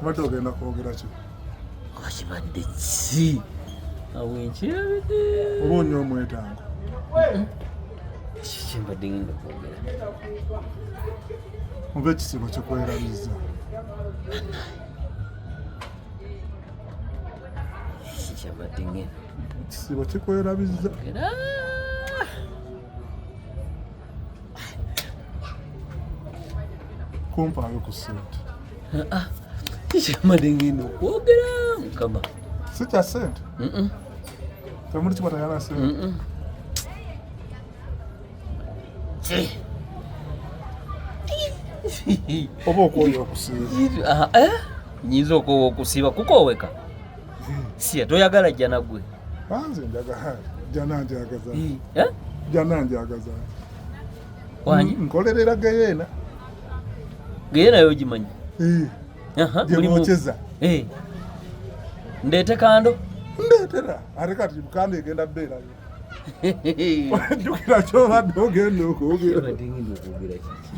Obadde ogenda kwogera ki? Oba kibadde ki? Awo enkyerabidde. Oba onywa omwetango. Ekyo kyembadde ngenda okwogera. Oba ekisibo kikwerabizza. Ekyo kyembadde ngenda. Ekisibo kikwerabizza. Era Kumpaayo ku ssente. Ah, kyembadde ngenda okwogera mukama. Si kya ssente? Temuli kikwatagana na ssente? Oba okwoya okusiiba. Ah, eh? Nyinza okwowa okusiiba kukooweka. Siya toyagala jja naggwe. Nze njagala jjana njagaza. Eh? Jjana njagaza. Wangi? Nkolerera geyeena. Geyeena yo ogimanyi? Eh. Aha, Gye mulimu- bookeza. Eh. Ndeete kando? Ndeetera. Ate kati kando egenda beerayo. Jjukira ky'obadde ogenda okwogera. Kyobadde ngenda okwogera kiki?